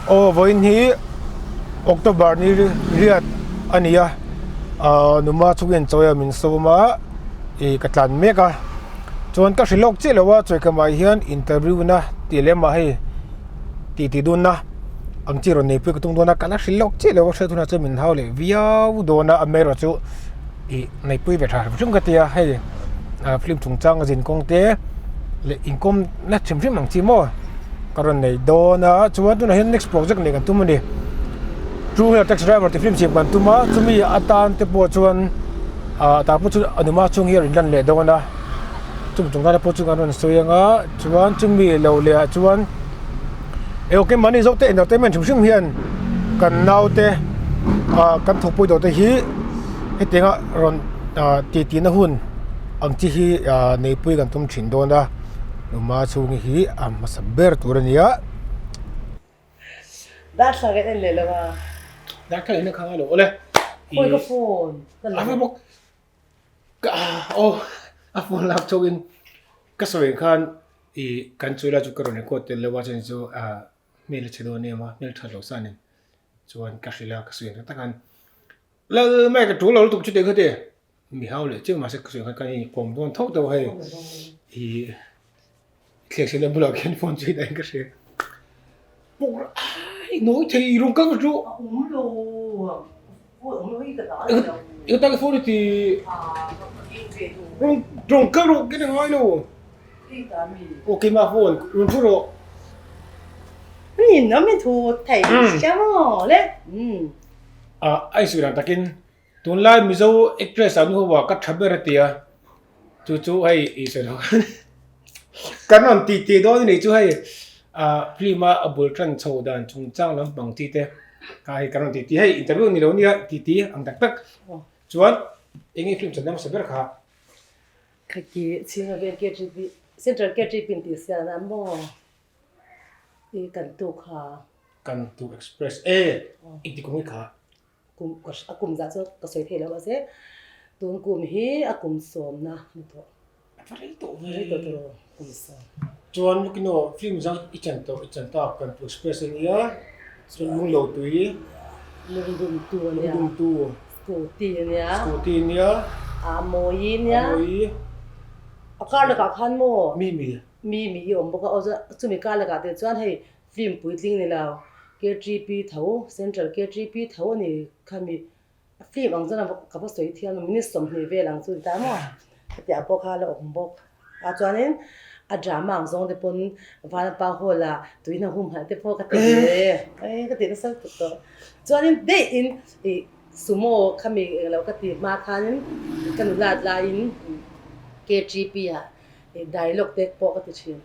Aw vawiin hi October ni riat a ni a ahh numa chungin chawi a min sawm a ih ka tlan mek a chuan ka hrilh lawk chiah lo a chawikamah hian interview na tih lem ah hei tih tih dun na ang chi rawn nei pui ka tum dawn a ka la hrilh lawk chiah lo a hriat hunah chuan min hau leh viau dawn a amaherawhchu ih neihpui ve tha hrim hrim ka ti a hei ah film chungchang a zin kawng te leh inkawm na hrim hrim ang chi maw ka rawn nei dawn a chuan tunah hian next project neih kan tum a ni two wheeler taxi driver tih film siam kan tum a chumi atan te pawh chuan ah tah pawh chu a numa chhung hi a rawn lan leh dawn a chumi chung tan pawh chu kan rawn sawi ang a chuan chumi lo leh ah chuan eng awk mahni zawk te entertainment hrim hrim hian kan naute ah kan thawkpui tawh te hi hetianga rawn ah tih tih na hun ang chi hi ah neihpui kan tum thin dawn a numa chhung hi a hmasa ber tur a ni a. Darthlalang kan en leh lo a. Darthlalang en a khang a lo awle. Khawi ka phone ka la. A bawk ka aw a phone lak chawk in ka sawi khan i kan chu la chu ka rawn record tel lo a chuan chu ah hmel a chhe dawn em a hmel tha lo sa nen chuan ka hrilh a ka sawi ang tak khan lal mai ka tul lo lutuk chu tih kha ti mi hau leh chiang mahse ka sawi khan ka inkawm dawn tho tho hei i thlek sela bulah khian phone chu in ka hria pawk ai nawi thei rawng kal ka chu eng atan phone i ti rawng rawng kal rawh ka ti ngai lo aw keimah phone rawn thu rawh. A insuih dan takin Tunlai Mizo actress ah nu ho ah ka tha ber a ti a, chu chu hei i sawi loh khan kan rawn tih tih dawn a nih chu hei ah film a a bul tan chho dan chungchang lampang chi te kha hei kan rawn tih tih hei interview ni lo nia tih tih ang tak tak chuan eng nge film chan hmasa ber kha. Khaki chhinga vel KTP Central KTP in tih sian a maw i kan tu kha. Kan tu express e engti kawng i kha. Kum ka a kum zah chu ka sawi thei lo mahse tun kum hi a kum sawmna a ni tawh. A va rei tawh ve. Rei tawh tawh kum sawm. Chuan lukino film zang i chan tawh i chan tak kan tu express a nia chuan lunglo tui. Lungdum tu a nia. Lungdum tu. Scooty a nia. Scooty a nia. A mawi nia. A mawi. A kar lakah khan maw. Mi mi. Mi mi i awm bawk a aw chumi kar lakah te chuan hei Film puitling ni lo, KTP tho, Central KTP tho a ni kha mi film ang chuan ka va sawi thiam lo, minute 20 vel ang chu ni ta maw? Hetiang pawh kha a la awm bawk. A chuanin a drama ang zawng te pawn Vanapa Hall ah tuihna humhalh te pawh ka ti ve, e ka ti nasa lutuk tawh. Chuanin daih in ih sumo kha mi englo ka ti hma khanin ka nulat laiin KTP ah dialogue te pawh ka ti thin.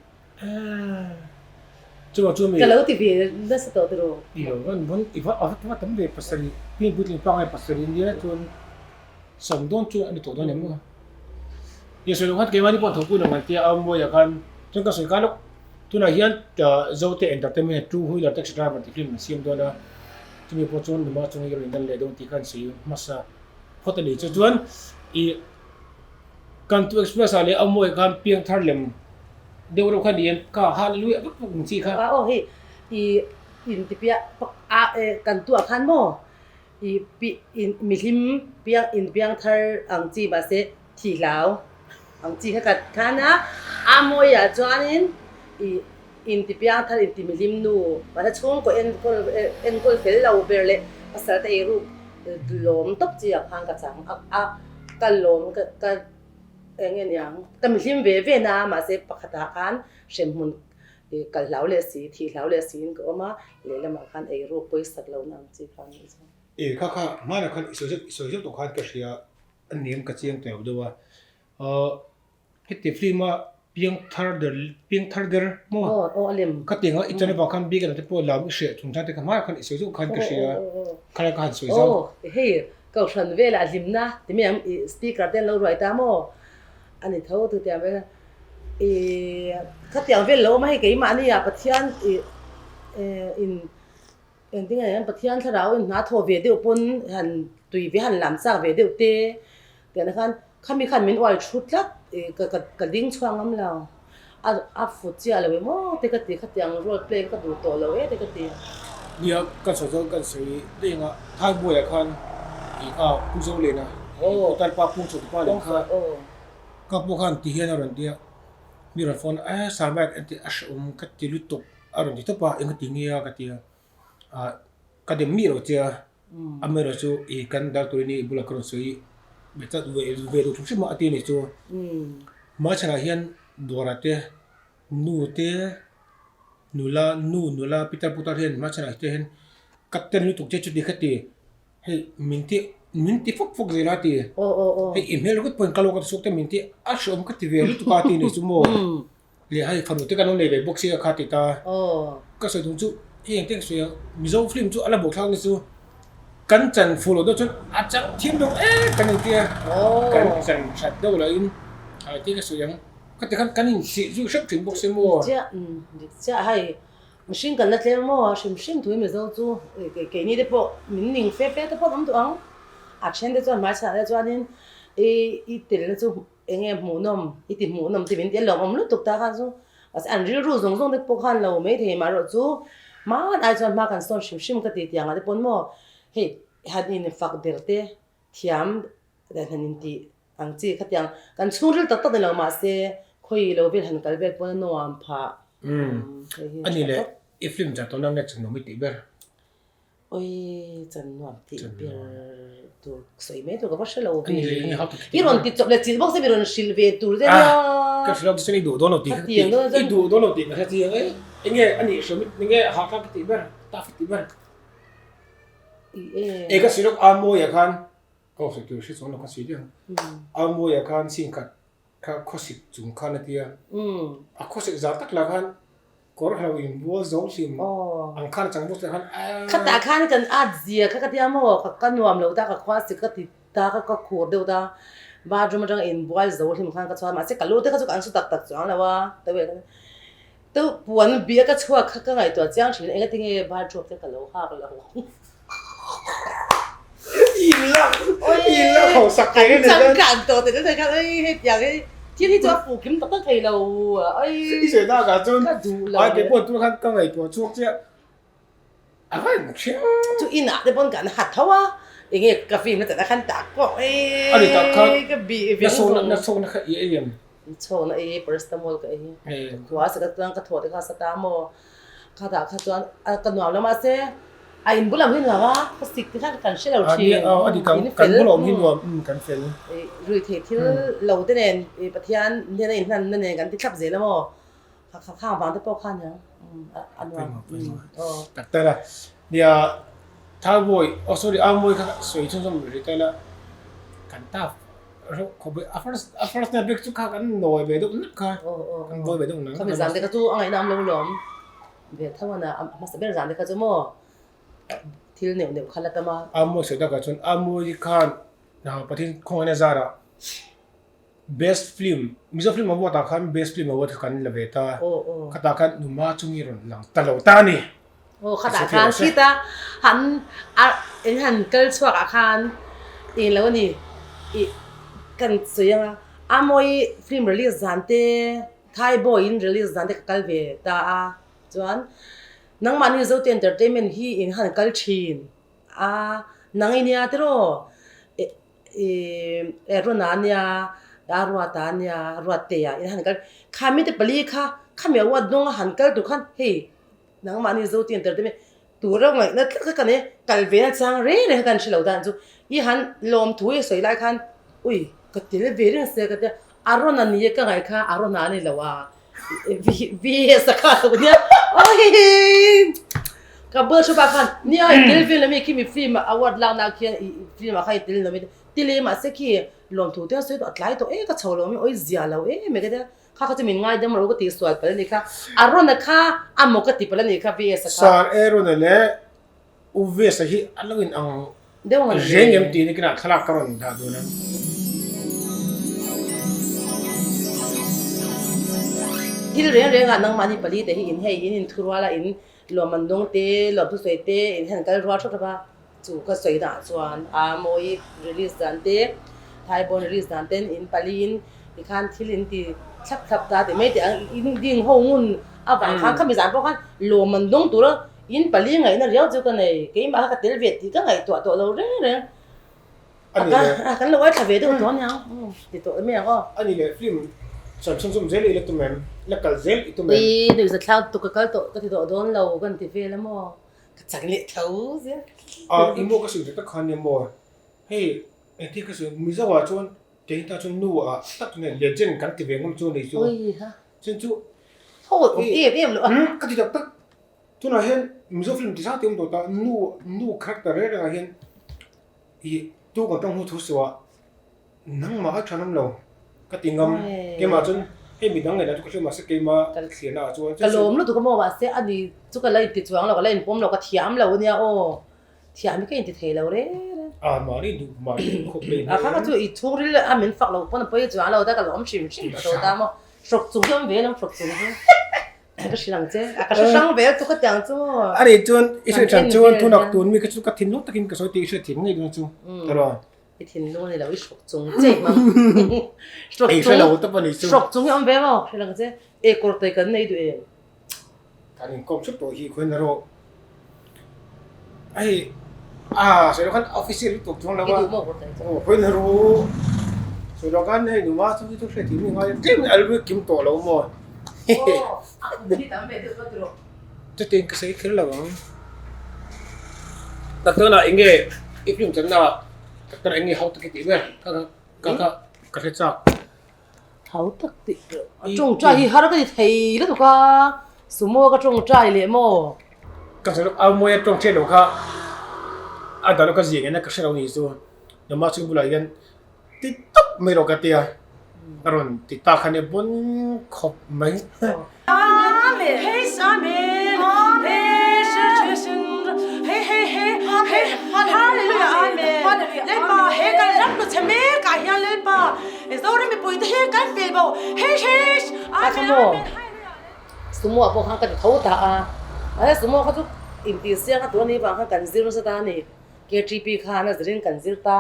Chuvang chu mi. Ka lo ti ve nasa tawh tiraw. I lo van vawn i va a va tam ve pasarih mi puitling pangngai pasarih nia chuan sawm dawn chu a ni tawh dawn em maw. Ni sawi loh khan keimahni pawh thawhpui lo ngan tia a mawiah khan chuan ka sawi khan lawk tunah hian Zote Entertainment two wheeler taxi driver tih film an siam dawn a chumi pawh chuan numa chunga i rawn indan leh dawn tih khan sawi hmasa phawt a ni chu chuan i Kantu Express ah leh a mawi khan piangthar lem deuh reuh kha ni em ka hallelujah vak vak ang chi kha. Aw hei i in ti piah pak a e kantu ah khan maw i pi in mihlim piang in piangthar ang chi mahse thih hlau ang chi kha ka khan a a mawi ah chuanin i in ti piangthar in ti mihlim nu mahse chhungkaw enkawl enkawl fel lo ber leh pasal te ei ruk lawm tawp chi ah khan ka chang a a ka lawm ka ka eng nge niang ka mihlim ve ve na mahse pakhat ah khan hremhmun ih kal hlau leh si thih hlau leh siin ka awm a lehlamah khan ei ruk pawisak lo na ang chi kha a nih chuan. Ih kha kha hmanah khan i sawi zeuh i sawi zeuh tawh khan ka hria a nim ka chiang tawh lo deuh a ahh. Heti film a piang thar der piang thar der maw? Aw aw a lem. Ka ti ang a i channel vang khan bik a te pawh lam i hriat chung chang te kha hmaiah khan i sawi zeuh khan ka hria khalai ka han sawi zau. Aw hei kohhran velah hlimna ti mai ang i speaker te an lo ruai ta maw? A ni tho tu tiang vel i khatiang vel lo awm a hei keimahni ah Pathian i in Engtin nge hian Pathian thlarau in hna thawh ve deuh pawn han tui ve han lam chak ve deuh te tiang te khan khami khan min uai thu tlat ih ka ka ka ding chhuak ngam lo a a fut chiah lo emaw te ka ti khatiang role play ka duh tawh lo e te ka ti. Nia ka sawi chuan kan sawi daih ang a, Thaibuaiah khan ih kha Pu Zolena ih Tarpa Pung chho tupa leh kha ka pawh khan ti hian a rawn ti a, mi rawn phone a e Sarmite an ti a hrehawm ka ti lutuk a rawn ti tawp a eng ti nge a ka ti a, ah ka dem miah lo che a, amaherawhchu chu ih kan dal turin i bulah ka rawn sawi ve chat ve duh hrim hrim a a ti a nih chu. Hmaichhanah hian dawrah te nu te. Nula, nu nula pitar putar hian hmachhanah te hian ka ten lutuk che chuti kha ti hei min ti min ti fawk fawk zel a ti hei i hmel ringawt pawhin ka lo ka ti chhuak te min ti a hreawm ka ti ve lutuk a ti nih chu maw leh hei fanu te kan lo nei ve bawk sia kha ti ta ka sawi tum chu hei engtin ka sawi ang Mizo film chu a la buaithlak ni chu kan chan fuh loh deuh chuan a chang thiam deuh em kan intia kan chan that deuh lohin engtin ka sawi ang. Ka ti khan kan inchih zui hrep thin bawk si maw? Dik chiah, dik chiah hei mihring kan la tlem maw hrim hrim tui Mizo chu keini te pawh min ning fe fe te pawh an awm duh ang. A then te chuan hmaichhanah te chuanin i i telna chu eng nge hmuhnawm i ti hmuhnawm ti min ti a lawmawm lutuk ta khan chu mahse an rilru zawng zawng te pawh khan lo maithei mah erawh chu hmaan ai chuan hma kan sawn hrim hrim ka ti tiang ah te pawn maw hei han infak der te thiam dan han intih Ang chi khatiang kan chhungril tak tak ni lo mahse khawi lo vel han kal vel pawn a nuam phah. Umm a ni le i film chan tawhna nge chan nuam i tih ber? Oi chan nuam tih ber tur sawi mai tur ka va hre lo ve. I rawn ti chawp leh chilh bawk se mi rawn hrilh ve tur che nia. Ka hrilh lo chuan i duh dawn lo tih ka i duh dawn lo tih ka hre chiang e. Enge a nih hrilh enge hahthlak i tih ber tough i tih ber? E ka hrilh lawk a mawiah khan Aw sawi tur hre chuang lo kha sawi daih ang. Amuaia khan sin khat kha khawsik chung khan a tia. A khawsik zar tak lah khan kawr hlo in bual zo hlim ang khan a chang bawk khan a. Khatah khan kan at zia kha ka tia maw ka nuam lo ta ka khua sik ka ti ta ka ka khur deuh ta bathroom atang in bual zo hlim khan ka chhuak mahse ka lu te kha chu ka an su tak tak chuang lo a to puan bia ka chhuak kha ka ngaihtuah chiang thin engatinge bathrobe te ka lo hak lo. Changkang tawh te te khan oi hei tiang hi thil hi chu a fuh kim tak tak thei lo oi I sawi tak ah chuan ka duh lo ai kei pawh tur khan ka ngaihtuah chhuak chiah a va in hring chu in ah te pawn kan hat tho a enge ka film na chan a khan tak pawh ei ani tak khan ka bih na sawk na sawk na kha i ei em chhawk na ei paracetamol ka ei khua sa ka chuan ka thaw te kha sa ta maw Khatah kha chuan ka nuam lo mahse a in bulam hi nuam a, ka sik te kha kan hre lo thin. A dik ang, kan bulah awm hi nuam, kan fel. Rui theih thil lo te nen Pathian hnena inhlanna nen kan ti thlap zel a maw, kha khang vang te pawh kha aniang a nuam. Tak tak a, nia Thangbawi, oh sorry Angbawi kha sawi chhunzawm rih ta ila kan ta A first a first na bik chu kha kan nawi ve deuh nak kha kan bawi ve deuh nak. Khami zan te kha chu a ngaihnam lo lawm ve tho a na a hmasa ber zan te kha chu maw thil neuh neuh kha la tam a. A mawi sawi takah chuan a mawi khan Pathian khawngaihna zarah best film Mizo film award ah khan best film award kha kan la ve ta khatah khan numa chungi rawn lang ta lo ta a ni. Aw khatah khan khita han a eng han kal chhuak ah khan eng lo a ni ih kan sawi ang a Amawi film release zan te Thai boy in release zan te ka kal ve ta a chuan nangmahni Zote entertainment hi eng han kal thin a nang i nia tiraw ih Aaron-a a nia Aruata a nia Ruattea in han kal kha mite pali kha khami award dawnga han kal tur khan hei Nangmahni Zote Entertainment tur reuh ngaihna tlat kha kan e kal ve na chang reng reng kha kan hre lo dan chu i han lawm thu i sawi lai khan ui ka tel ve reng sia ka tia Aaron a ni e ka ngaih kha Aaron a ni lo a VS a kha lo nia oi ka bul thu pa khan nia i tel ve lo mi khi mi film award lak na khian i film ah khan i tel lo mi ti leh mahse khi lawm thu te a sawi tawh a tlai tawh e ka chho lo mi oi zia lo em e ka tia Kha kha chu min ngaidam ro ka tih sual palh a ni kha. Aaron-a kha a maw ka ti palh a ni kha VS-a kha. Sir Aaron-a leh U VS-a hi a lo in ang deuh ang reng em tih ni kinah thlalak ka rawn dah dun ang. Thil reng reng ah nangmahni pali te hi in hei in inthurual a in lawmman dawng te lawmthusawi te in han kal rual hrep hrep a. Chu ka sawi dah chuan a mawi release dan te, Thaibawn release dan ten in paliin tikhan thil in ti thlap thlap ta tih mai teh ang. In ding ho ngun avang khan khami zan pawh khan lawm an dawng tur a. In pali ngaihna riau chu ka nei, keimah kha ka tel ve tih ka ngaihtuah tawh lo reng reng. A ni le. Kan lo ngaithla ve deuh tawh aniang, ti tawh em ang aw. A ni le, film chan chhunzawm zel i la tum em? La kal zel i tum em? Ui, nuihza thlak tuk ka kal tawh ka ti tawh dawn lo kan ti vel a maw? Ka chak leh tho zel. A, i maw ka sawi tak tak khan nia maw? Hei, engtin ka sawi, Mizo ah chuan kei ta chuan nu ah tak nge legend kan ti ve ngawm chu a ni chu. Ui ha. Chuan chu. Ho awm em em lo a. Ka ti tak tak. Tunah hian Mizo film ti zat te awm tawh ta, nu nu character reng rengah hian ih tu kan tawng hnu thu suah nangmah a tha ngam lo ka ti ngam. Keimah chuan hei midang ngaihdan chu ka hria mahse keimah thliahna ah chuan. Ka lawm lutuk a maw mahse a ni chu ka la inti chuang lo ka la inpawm lo ka thiam lo ania aw. Thiam hi ka inti thei lo reng reng. A mahni duh mahni duh khawp leh A kha kha chu i chhungril a min fak lo pawn a pawi chuang lo ta ka lawm hrim hrim tawh tawh ta maw. Hrawk chung hi a awm ve lo hrawk chung hi. Ka hrilh ang che. A ka hre hrang vel chu ka tiang chu maw. A nih chuan i hriat hran chuan thunak tun mi kha chu ka thinlung takin ka sawi tih i hriat thin ngei dawn chu ta rawh. I thinlung a ni lo i hrawk chung che i hmang. Hrawk chung. I hre lo tawp a nih chu. Hrawk chung hi a awm ve maw hrilh ang che. E kawr tawi kan nei duh em? Kan inkawm hrep tawh hi khawiin erawh hei a sawi loh khan official lutuk chuang lo a aw khawiin erawh sawi loh khan hei numa chu chu hriat thei mi ngai tlem in a lu kim tawh lo maw chutin ka sawi kher lo ang tak tunah eng nge i film channa tak tunah eng nge hau tak i tih ber ka ka ka hre chak. Hau tak tih a tawngtai hi har ka ti thei lutuk a, sumo ka tawngtai leh maw? Ka hre a mawi a tawng hriat loh kha a dan ka zia ngei na ka hre lo ni chu nangmah chhung bulah hian ti tawp mai rawh ka tia a rawn ti ta kha nia bawn khawp mai. Kha chu maw sumo ah pawh khan ka ti tho ta a, mahse sumo kha chu intihsiak a tur a nih vang khan kan zir nasa ta a ni, KTP khan a zirin kan zir ta.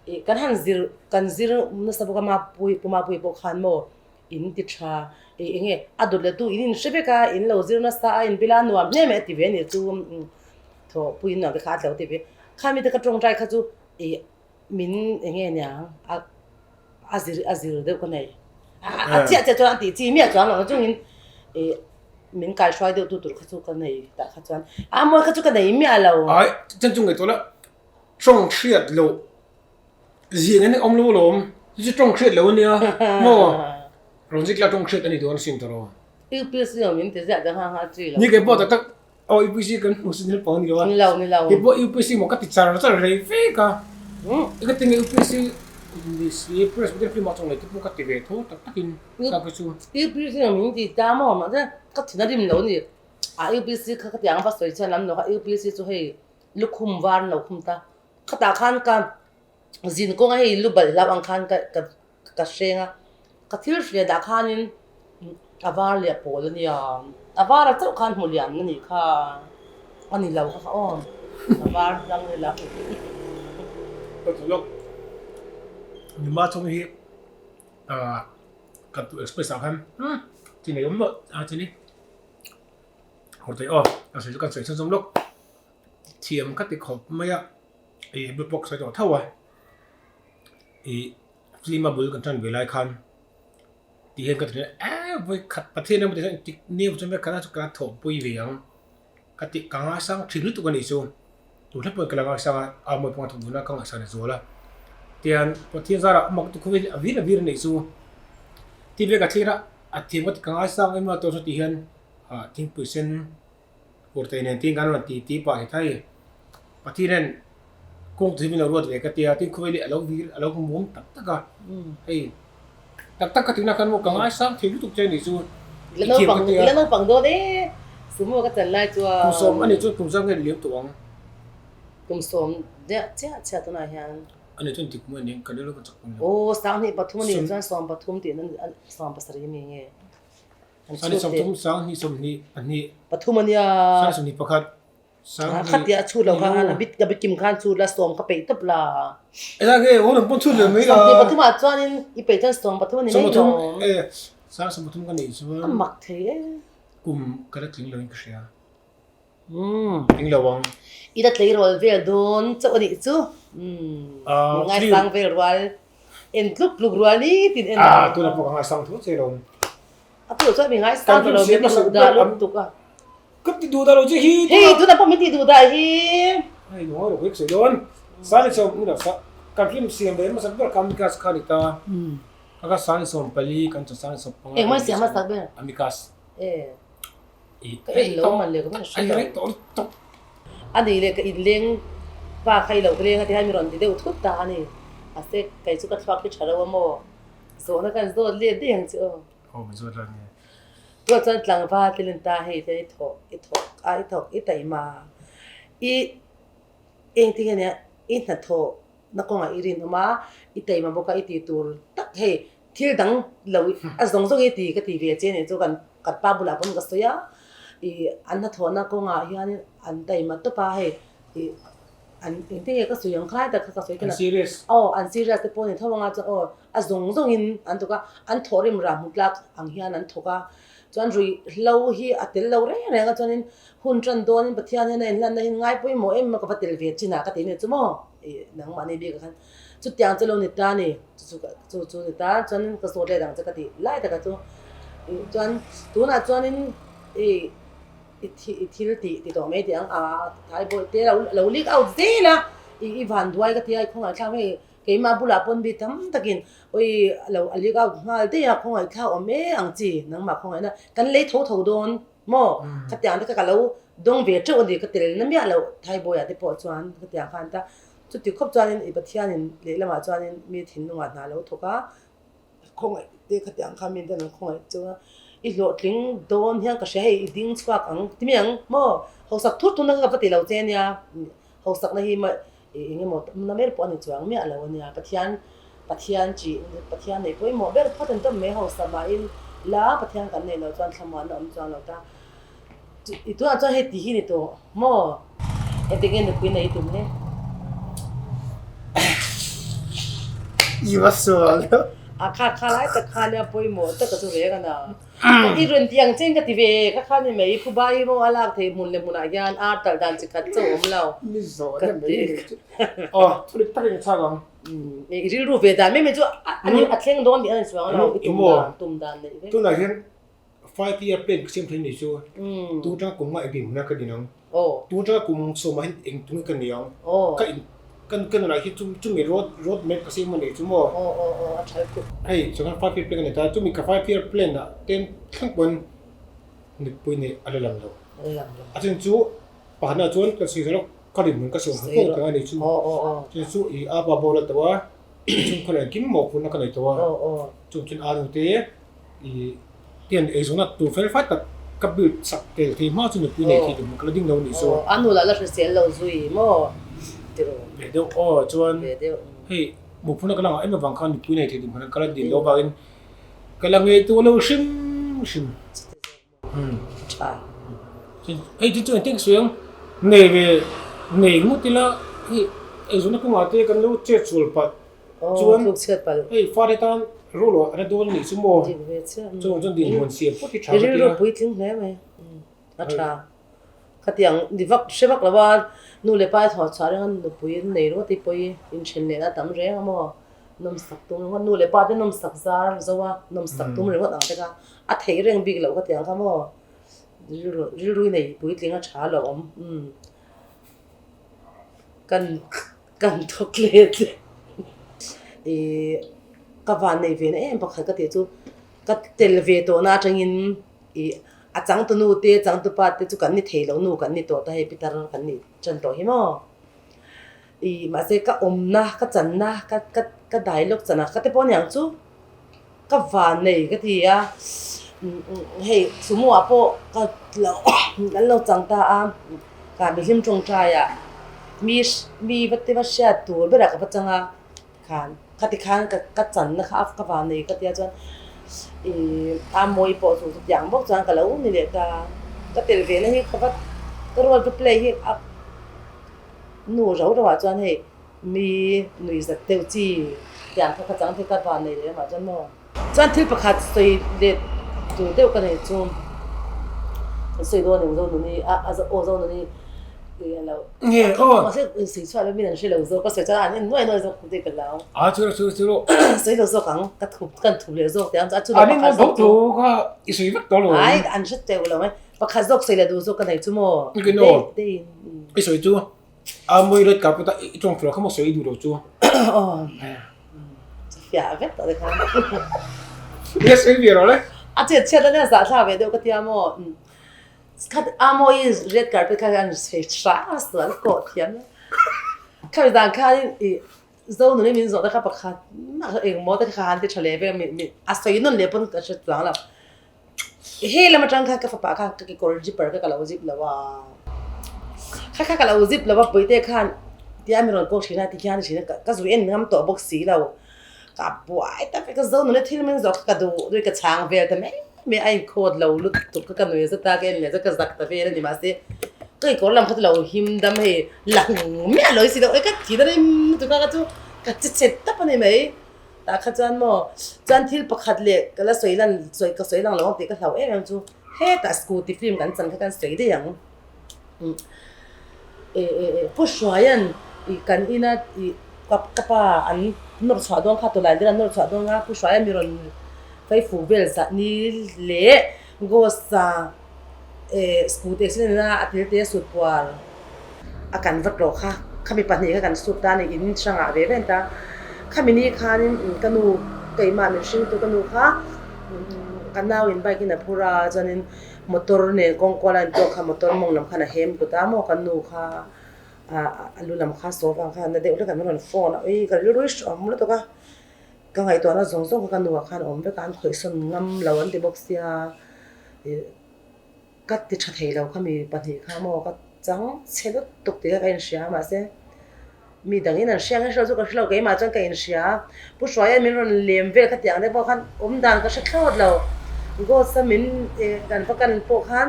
Ih kan han zir kan zir nasa bawk a mapui pu mapui pawh khan maw in ti tha ih eng nge a dawt leh tu in in hre vek a in lo zir nasa a in bila nuam hle mai a ti ve a nih chu thawhpui nuam te kha a tlo ti ve kha mite ka tawngtai kha chu ih min eng nge niang a a zir a zir deuh ka nei a chiah chiah chuan a tih chi miah chuang lo chungin ih min kaihruai deuh tu tur kha chu ka nei tah kha chuan a mawi kha chu ka nei miah lo. Ai chan chu ngaihtuah la. Tawng hriat loh zin an awm lo alawm, chu chu tawng hriat loh a nia maw? Rawn zik la tawng hriat a ni dawn asin tawh rawh. UPSC awm in ti ziah te kha kha chi lo. Ni kei pawh tak tak aw UPSC kan hmu sin help ang a ni lo a. Ni lo ni lo. Kei pawh UPSC maw ka ti char char rei vek a. I ka ti nge UPSC ni si Presbyterian film ah chuan lei te pawh ka ti ve tho tak tak in ka ka chu. UPSC awm in ti ta maw mahse ka thin a rim lo a ni. A UPSC kha ka ti ang va sawi chian lam lo kha UPSC chu hei Lukhum var an lo khum ta. Khatah khan ka zin kawnga hei lu balh hlauh ang khan ka ka ka hreng a, ka thil hria dah khanin a var leh a pawl a nia, a var a chauh khan hmu lian a nih kha a ni lo kha aw, a var hlang ni lo. Ka ti lawk, nima chhung hi ka tu express ah khan chi nei awm loh a chi ni, Hawrtei aw a sawi chu kan sawi chhunzawm lawk. Thiam ka ti khawp mai a, ih bul pawh ka sawi tawh tho a, ih film a bul kan tan ve lai khan tih hian ka ti thin a, eh vawi khat Pathian emaw tih hian engtik ni emaw chuan vek khat a chu ka la thawhpui ve ang ka tih ka ngaisang thin lutuk a nih chu, tun hlep pawhin ka la ngaisang a, a mawi pawh a thawk dun a ka ngaihsan a zual a, tihian Pathian zarah mak tu khawvel hi a vir a vir a nih chu, tih ve ka thlir a, a thiam ka ti ka ngaisang em a tawh chu tih hian ah thingpui sen. Kurtei nen tin kan rawn ti ti pah hi thai. Pathian hian kawng chu min lo ruat ve ka tia, tin khawvel hi a lo vir a lo mum tak tak a. Hei tak tak ka tihna khan maw ka ngaisang thei lutuk che ni chu i thiam ka tia. I la naupang dawn e, sumo ka chan lai chuan. Kum sawm a nih chuan kum zang nge liam tawh ang. Kum sawm chiah chiah chiah tunah hian. A nih chuan dik maw eng ka rilru ka chak pawh ni lo. Aw 23 a nih chuan 13 tihna 17 mi nge. Sangni sawmthum, sanghnih sawmhnih pahnih. Pathum a nia. Sangni sawmhnih pakhat, sanghnih. Khatia a chhut lo khan a bit ka bit kim khan chhut la sawm ka peih tawp la. Eng nge aw rawn pawn chhut ve mai la. Sawmhnih pathum ah chuanin i peih chuan sawm pathum a ni mai lo. Sawm pathum e sang sawm pathum ka neih chuan. A mak thei e. Kum ka la tling lo in ka hria. Umm tling lo ang. I la tleirawl vel dawn chauh a nih chu. Umm ngaisang vel rual en tluk tluk rual ni tin en ang. Ah tunah pawh ka ngaisang tho che lo. A tunah chuan mi ngaisang ta lo min ti duh dah lutuk a. Ka ti duh dah lo che hi. Hei tunah pawh min ti duh dah hi. Hei ngawi lo ka sawi dawn. Sani chawm ni lo sa kan film siam ve hmasak ber kha Amikas kha a ni ta. Ka ka Sani 14 kan chuan Sani 15. Engmah siam hmasak ber? Amikas. E. Ka en lo man le ka hman hre lo. A nih leh ka inleng pa kha i lo leng a ti hian mi rawn ti deuh thut ta a ni. Mahse kei chu ka thluak hi tha lo a maw? Zawhna kan zawt let daih ang che aw. Aw min zawt lan nge. Tuah chuan tlangval te len ta hei te i thawk i thawk a i thawk i taima i engtin nge nia i hnathawh na kawngah i rinawm a i taima bawk a i tih tur tak hei Thil dang lo a zawng zawng i ti ka ti ve che nih chu kan kan pa bulah pawn ka sawi a, ih an hnathawhna kawngah hianin an taima tawp a hei ih an engtin nge ka sawi ang kha tak kha ka sawi An serious. Aw an serious te pawh a ni tho anga chuan aw a zawng zawngin an thawk a, an thawhrim rah hmu tlak ang hian an thawk a, chuan ruihhlo hi a tel lo reng reng a chuanin hun tan dawnin Pathian hian a inhlanna hi ngai pawimawh em a ka va tel ve chin ah ka ti nih chu maw ih nangmahni bikah khan. Chutiang chu lo ni ta ni, chu chu chu chu ni ta, chuan ka zawt let ang che ka tih lai taka chu chuan tunah chuanin i i thi i thil tih ti tawh mai tih ang a thai bawi te lo lo leak out zel a i i van duai ka ti a i khawngaihthlak hei keimah bulah pawn mi tam takin awi lo a leak out nghal daih a khawngaihthlak awm e ang chi nangmah khawngaihna kan lei tho tho dawn maw khatiang te kha ka lo dawng ve teuh a ni ka tel na miah loh thai bawiah te pawh chuan khatiang khan ta. Chuti khawp chuanin i Pathianin lehlamah chuanin mi thinlungah hna lo thawk a, khawngaih te khatiang kha mi ten an khawngaih chu a, i hlawhtling dawn hian ka hria hei i ding chhuak ang ti mai ang maw? Hausak thut thutna kha ka va ti lo che nia, hausakna hi mah eng emaw na ber pawh a ni chuang miah lo a nia, Pathian Pathian chi Pathian nei pawimawh ber phawt an tawm mai hausa mahin la Pathian kan neih loh chuan thlamuanna awm chuang lo ta. I tunah chuan hei ti hi ni tawh maw? Engtin nge nupui nei i tum le? I va sual deuh. A kha kha lai tak kha nia pawimawh tak a chu reng a na. I rawn ti ang chen ka ti ve kha kha ni mai phuba hi maw a lak theih hmun leh hmunah hian ar talh dan chi khat chauh awm lo. Ni zawh na mai ni chu. Aw thulik takin ka chhak ang. I rilru ve dan mai mai chu a thleng dawn tih a ni chuang lo i tum dan tum dan neih vek. Tunah hian Five year plan ka siam thei ni chu tu atanga kum nga engtin hmuna ka din ang, tu atanga kum sawmah hian eng tunge ka ni ang, ka in ka ka nunah hi chumi road road map ka siam a nih chu maw. Hei chuan five year plan ka nei ta, chumi ka five year plan ah ten thleng pawn nupui neih a la lang lo. A then chu pakhatna chuan ka sawi zawk ka rinhmun ka sawi ang tawk a nih chu, chu chu i a pa boral tawh a, chhungkhaw leh engkim mawhphurhna ka nei tawh a, chung chuan a nute I tian eizawnna tur fel fai tak ka build sak tel thei hma chu nupui nei thei tur ka la ding lo anih chu. Aw, a nu lah la hrisel lo zui maw tiraw? Ve deuh aw, chuan hei mupuna ka la ngah em avang khan nupui nei thei tur hmana ka la din lo avangin ka la ngaihtuah lo hrim hrim. Tha. Hei chu chu engtin ka sawi ang, nei ve nei ngawt ila hei eizawnna kawngah te kan lo chet sual palh. Chuan hei fate tan role a na dawn a nih chu maw? Chuan chuan dinhmun siam phawt hi tha ka ti a. Rilru puitling hle mai a tha. Khatiang ni vak hre vak lo a, nu leh pa i thawh chhuah reng a nupui an nei ringawt hi pawi inthen leh na tam reng a maw? Nawmsak tum ringawt nu leh pa te nawmsak zar zo a nawmsak tum ringawt ang te kha a theih reng bik loh khatiang kha maw? Rilru rilru i nei puitling a tha lo awm umm kan Kan thawk let ih ka van nei ve na em pakhat ka tih chu ka tel ve tawh na atangin ih a changtu nu te changtu pa te chu kan ni thei lo nu kan ni tawh ta hei pitar kan nih tan tawh hi maw ih mahse ka awmna ka channa ka ka ka dialogue chana ka te pawh aniang chu ka van nei ka ti a hei sumo ah pawh ka lo an lo chang ta a ka mihlim tawngtai ah mi mi va te va hriat tur berah ka va chang a khan khati khan ka ka channa kha ka van nei ka tia chuan ih a mawi pawh chu chutiang bawk chuan ka lo ni leh ta ka tel ve na hi ka va ka role va play hi a nu rau rauh ah chuan hei. Mi nui zat deuh chi tiang kha ka chang thei ta van nei leh lamah chuan maw. Chuan thil pakhat sawi let tur deuh ka nei chu. Kan sawi dawn eng zo nuni a a aw zo nuni ih a lo Nge aw. Mahse sawi chhuah lo min an hre lo zawk a sawi chuan an en nuai nuai zawk tih ka hlau. A chu chu chu rawh. Sawi lo zawk ang ka thup kan thup leh zawk teh ang chu a chu lo pakhat zawk chu. Kha i sawi vek tawh lo. Ai an hre teuh lo mai pakhat zawk sawi leh duh zawk ka nei chu maw. Nge aw. I sawi chu a mawi red carpet a i tawng fel kha maw sawi i duh lo chu. Aw. Fiah vek tawh te khan. Nge sawi ve rawh le. A chet chhiat a nia zahthlak ve deuh ka tia maw. Khat a mawi red carpet kha an sawi hra sual kawh thiam la. Khami dan khanin i zo nuni min zawh te kha pakhat engmaw te kha han ti tha leh vel mi a sawi nawn leh pawn ka hre chuang lo. He lam atang khan ka fapa khan ka kekawr zipper kha ka lo zip lo a, kha kha ka lo zip lo a puite khan tia mi rawn kawk thin a tikhian thin a ka zui en ngam tawh bawk si lo, ka buai tak vek a zo nuna thil min zawh kha ka duh duh ka chhang vel ta mai mai a inkhawt lo lutuk kha ka nui zet a ka en leh zet ka zak ta vel a ni mahse ka kekawr lam kha chu lo him dam hei lang miah lo si lo ka thi na rim lutuk a kha chu ka che chhe tap a ni mai. Tah kha chuan maw, chuan thil pakhat leh ka la sawi lan, sawi ka sawi lang lo ang tih ka hlauh em em chu hetah scooty film kan chan kha kan sawi daih ang. Eh eh eh Pu Hruaia'n ih kan ina ih ka ka pa an nawr chhuah dawn kha tawlai vel an nawr chhuah dawn a, Pu Hruaia'n mi rawn fei fuh vel zah ni leh Ghost-a eh scooty accident a a tel te a sut puar a kan vat rawh kha, khami pahnih kha kan sut ta a ni, in hrangah ve ve an ta. Khami ni khanin ka nu keimah min hringtu ka nu kha ka nau in bike in a phur a, chuanin motor nen kawng kual a intuak kha motor mawng lam khan a hem kut a maw ka nu kha a lu lam kha saw vang khan na deuh hlek an rawn phone a, ui ka rilru hi hrehawm lutuk a, ka ngaihtuahna zawng zawng kha ka nu ah khan a awm vek a, an khawihsawn ngam lo an ti bawk sia ih. Ka ti tha thei lo kha mi pahnih kha maw ka chang chhe lutuk tih kha ka inhria a mahse mi dangin an hria nge hre lo chu ka hre lo keimah chuan ka inhria a Pu Hruaia min rawn lem vel kha tiang te pawh khan awm dan ka hre thlawt lo Ghost a min ih kan va kan pawh khan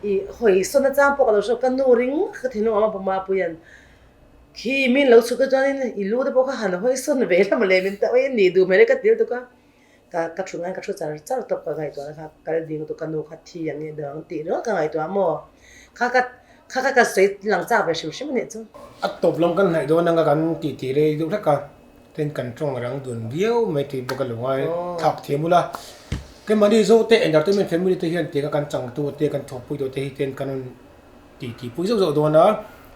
ih hawi sawn achang pawh ka lo hre lo ka nu ring ka thinlung a awm a Pu Mapuia'n khi min lo chhuk te chuanin i lu te pawh kha han hawi sawn ve la mawle min ta ui nih duh hmel e ka ti lutuk a. Ka ka thu ngai ka thu char char tawp ka ngaihtuah na kha kal ding tu ka nu kha thi ang nge dang tih ringawt ka ngaihtuah maw kha ka kha kha ka sawi lang chak ve hrim hrim a nih chu. A tawp lam kan hnaih dawn anga kan tih tih rei deuh hlek a, tin kan tawng rang dun viau mai tih bawk a lo ngai thlak thiam ula. Keimahni Zote Entertainment Family te hian tianga kan changtu te kan thawkpui tawh te hi ten kan rawn tih tih pui zauh zauh dawn a,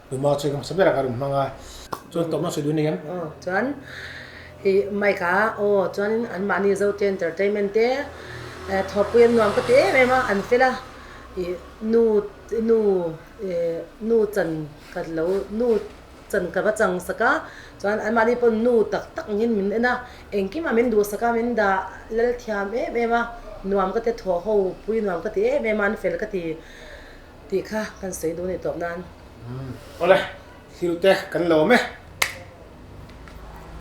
numa chu hmasa berah ka rawn hmang a, chuan tawpna sawi dun a ni em? Aw chuan ih mic a aw chuanin anmahni Zote Entertainment te thawhpui an nuam ka ti em em a, an fel a, ih nu nu ih nu chan ka lo nu chan ka va chang sak a, chuan anmahni pawh nu tak tak angin min en a, engkimah min duhsak a, min dah lal thiam em em a, nuam ka ti a, thawh ho pui nuam ka ti em em a, an fel ka ti. Tih kha kan sawi duh a ni tawp nan. Awle, thil te kan lawm e.